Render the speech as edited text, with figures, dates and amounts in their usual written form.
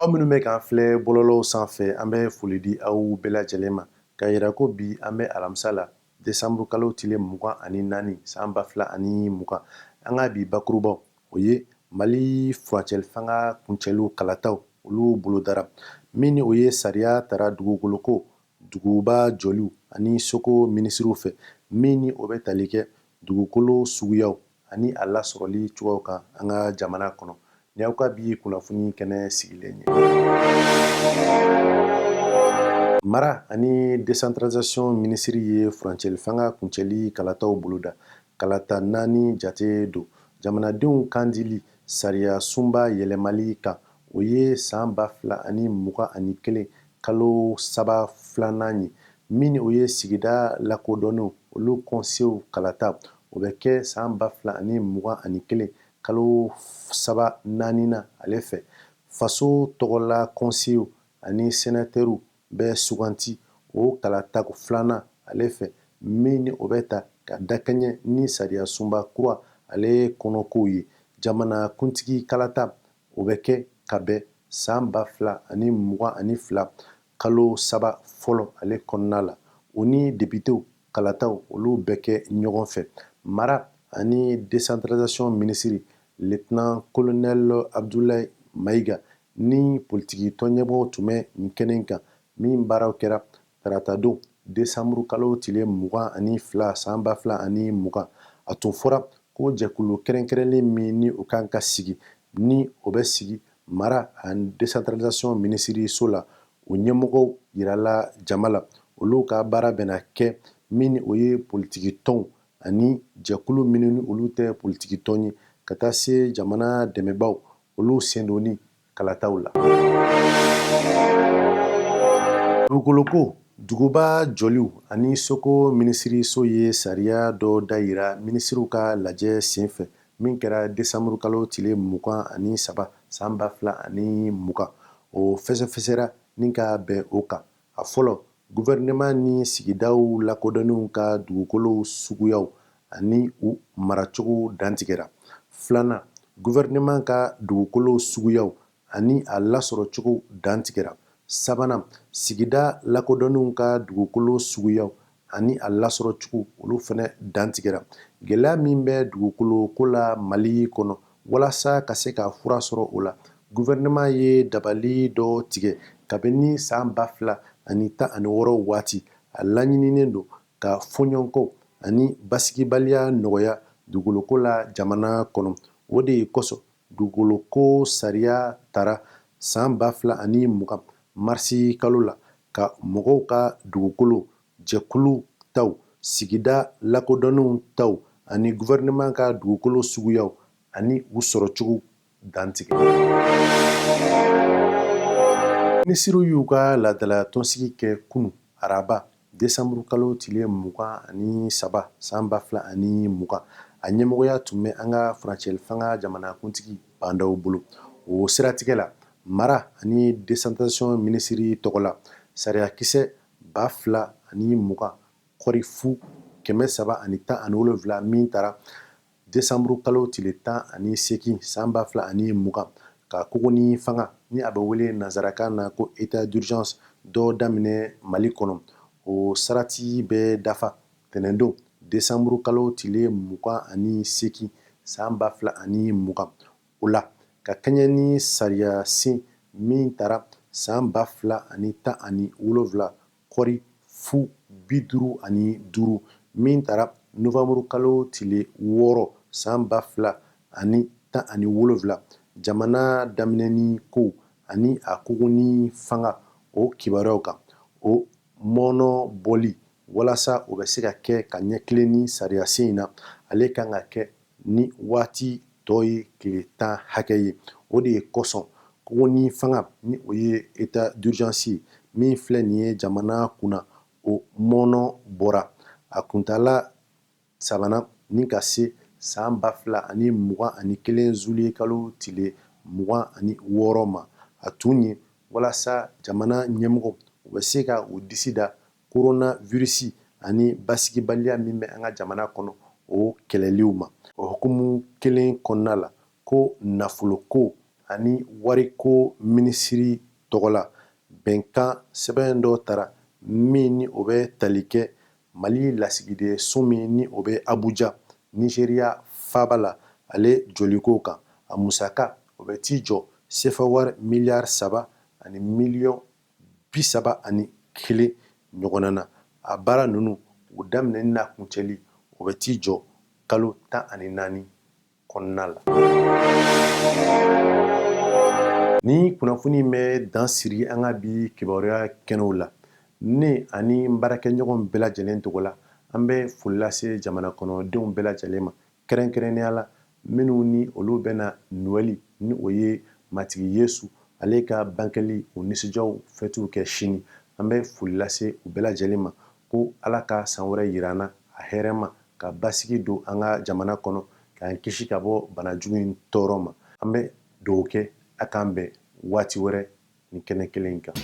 Aw minnu bɛ k'an filɛ bɔlɔlɔw sanfɛ, an bɛ foli di aw bɛɛ lajɛlen ma k'a yira ko bi an bɛ alamisa la, desanburu kalo tile 24 san 2020. An ka bi bakurubaw, o ye Mali furancɛli fanga kuncɛliw kalataw, olu bolodara. Min ni o ye sariya tara dugukoloko, duguba jɔliw ani soko minisiriw fɛ, min ni o bɛ tali kɛ dugukolo suguyaw ani a lasɔrɔli cogoyaw kan an ka jamana kɔnɔ. Ni aw ka bi kunnafoni kɛnɛ sigilen ye, mara ani décentralisation minisiri ye furancɛli fanga kuncɛli kalataw boloda. Kalata naani jate don jamanadenw kandili sariya sunba yɛlɛmali kan. O ye san 2021 kalo saba filanan ye. Min o ye sigida lakodɔnnenw, olu kɔnsew kalata, o bɛ kɛ san 2021 kalo saba naaninan ale fɛ. Faso tɔgɔla kɔnsew ani senatɛriw bɛ suganti o kalata filanan ale fɛ, min ni o bɛ ta ka dakɛɲɛ ni sariya sunba kura ale kɔnɔkow ye. Jamana kuntigi kalata, o bɛ kɛ ka bɛn san 2022 kalo saba fɔlɔ ale kɔnɔna la. O ni depitew kalataw, olu bɛ kɛ ɲɔgɔn fɛ. Mara ani décentralisation minisiri, lieutenant colonel Abdoulaye Maïga, ni politiki tɔn ɲɛmɔgɔw tun bɛ nin kɛnɛ kan, min baaraw kɛra taratadon desanburu kalo tile 22 san 2020. A tun fɔra ko jɛkulu kɛrɛnkɛrɛnlen min ni o kan ka sigi, ni o bɛ sigi mara ani décentralisation minisiriso la, o ɲɛmɔgɔw yirala jama la. Olu ka baara bɛna kɛ min ni o ye politiki tɔnw ani jɛkulu minnu ni olu tɛ politiki tɔn ye, ka taa se jamana dɛmɛbaaw, olu sendonni kalataw la. Dugukoloko, duguba jɔliw ani soko minisiriso ye sariya dɔ dayira minisiriw ka lajɛ senfɛ min kɛra desanburu kalo tile 23 san 2020. O fɛsɛfɛsɛra ni ka bɛn o kan. A fɔlɔ, guvɛrɛnɛman ni sigidaw lakodɔnnenw ka dugukolow suguyaw ani u maracogo dantigɛra. Filanan, guvɛrɛnɛman ka dugukolow suguyaw ani a lasɔrɔcogo dantigɛra. Sabanan, sigida lakodɔnnenw ka dugukolo suguyaw ani a lasɔrɔcogo, olu fana dantigɛra. Gɛlɛya min bɛ dugukolo ko la Mali kɔnɔ, walasa ka se ka fura sɔrɔ o la, guvɛrɛnɛman ye dabali dɔ tigɛ kabini san 2016 waati. A laɲininen don ka fɔɲɔgɔnkɔw ani basigibaliya nɔgɔya dugukoloko la jamana kɔnɔ. O de kosɔn dugukoloko sariya tara san 2020 marisi kalo la, ka mɔgɔw ka dugukolo, jɛkulu taw, sigida lakodɔnnenw taw ani guvɛrɛnɛman ka dugukolo suguyaw ani u sɔrɔcogo dantigɛ. Minisiriw y'u ka laadala tɔnsigi kɛ kunu araba desanburu kalo tile 23 san 2020. A ɲɛmɔgɔya tun bɛ an ka furancɛli fanga jamanakuntigi Ba Ndaw bolo. O siratigɛ la, mara ani décentralisation minisiri tɔgɔ la, sariyakisɛ 2020 kɔri fu 317 min tara desanburu kalo tile 18 san 2020, ka kogoni fanga ni a bɛ wele nansarakan na ko état d'urgence dɔ daminɛ Mali kɔnɔ, o sarati bɛ dafa tɛnɛndon desanburu kalo tile 28 san 2020. O la, ka kɛɲɛ ni sariya sen min tara san 2017 kɔri fu 55 min tara novanburu kalo tile 6 san 2017, jamana daminɛni kow ani a kogoni fanga o kibaruyaw kan, o mɔɔnɔbɔli walasa o bɛ se ka kɛ ka ɲɛ tilen ni sariyasen in na, ale kan ka kɛ ni waati tɔ ye tile 10 hakɛ ye. O de ye kosɔn kogoni fanga ni o ye état d'urgence ye min filɛ nin ye jamana kunna, o mɔɔnɔ bɔra a kuntaala sabanan ni ka se san 2021 zuye kalo tile 26 ma. A tun ye walasa jamana ɲɛmɔgɔ u bɛ se ka u disi da coronavirus ani basigibaliya min bɛ an ka jamana kɔnɔ, o kɛlɛliw ma. O hukumu kelen kɔnɔna la, ko nafoloko ani wariko minisiri tɔgɔ la, bɛnkan sɛbɛn dɔ tara min ni o bɛ tali kɛ Mali lasigidenso min ni o bɛ Abuja, Nizeriya faaba la, ale jɔliko kan. A musaka o bɛ t'i jɔ sefa wari miliyari 3 ani miliyɔn 31 ɲɔgɔnna na. A baara ninnu u daminɛni n'a kuncɛli, o bɛ t'i jɔ kalo 14 kɔnɔna la. Ni kunnafoni bɛ dan siri an ka bi kibaruya kɛnɛw la, ne ani n baarakɛɲɔgɔn bɛɛ lajɛlen tɔgɔ la, an bɛ foli lase jamana kɔnɔdenw bɛɛ lajɛlen ma, kɛrɛnkɛrɛnnenya la minnu ni olu bɛna Noɛli ni o ye Matigi Yesu ale ka bangeli o nisɔndiyaw fɛtiw kɛ sini. An bɛ foli lase u bɛɛ lajɛlen ma ko Ala ka san wɛrɛ yira an na a hɛrɛ ma, ka basigi don an ka jamana kɔnɔ, k'an kisi ka bɔ bana jugu in tɔɔrɔ ma. An bɛ dugawu kɛ, a k'an bɛn waati wɛrɛ nin kɛnɛ kelen in kan.